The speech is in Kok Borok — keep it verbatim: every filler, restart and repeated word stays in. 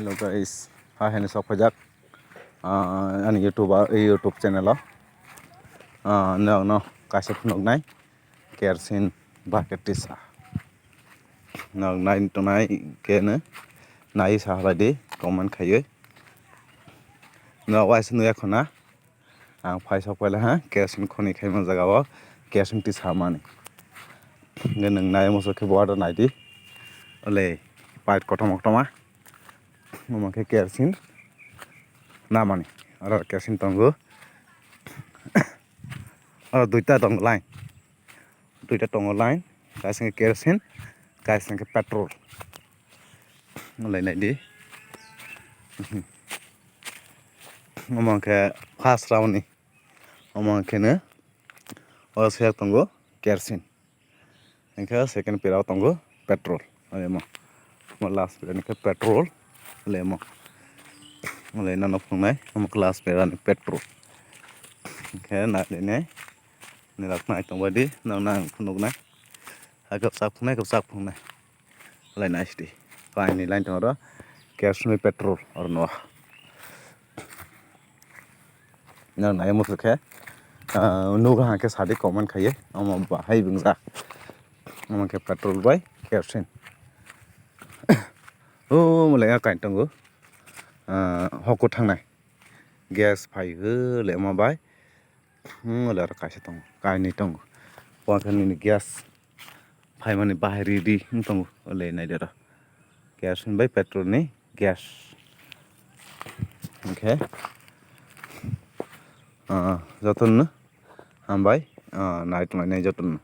Hello guys, ha heno sok phajak, ah, ani YouTube, YouTube channel o, ah, no, no, kaisa phunuknai kerosene bucket tisa. Nok nai tongnai khe no nai sa halai di, comment khaiwi. Nok waisa nuya khuna. Ang phai sok paila ha, kerosene khoni khaima jaga o kerosene twi samani. Hwnkhe nwng nai muchuk khe bo aro nai di. Ole pipe kothoma kothoma. Omo khe kerosene namani. Aro kerosene tongo. Aro duita tongo line. Duita tongo line. Kaisa khe kerosene, kaisa khe petrol. Ole nai di. Omo khe first round ni. Omo khe no o sek tongo kerosene. Hwnkhe second pera o tongo petrol. Ole mo. Mo last pera ni khe petrol. Ole mo. Ole nano phunuknai. Omo khe last pera ni petrol. Hwnkhe nai di nai. Nilak nai tongbai di. Nang nang phunuknai. Hakhe sak phunuknai, hakhe sak phunuknai. Lai nai sidi. Kaini line tong oro. Kerosene petrol oro no. Nang nai muchuk khe, ah, nukha hwnkhe sadi comment khaiwi. Omo bahai bwngjak. Omo khe petrol bai kerosene. O mole ya kain tongo. Ah, hoko thangnai. Gas phai hwle omo bai. Hmm, ole aro kaisa tongo, kainwi tongo. Bo khe nini gas phaimani bahai ridi wng tongo, ole naidi aro. Kerosene bai petrol ni gas. Hwnkhe, ah, jotono hambai, ah, nai tongnai jotono.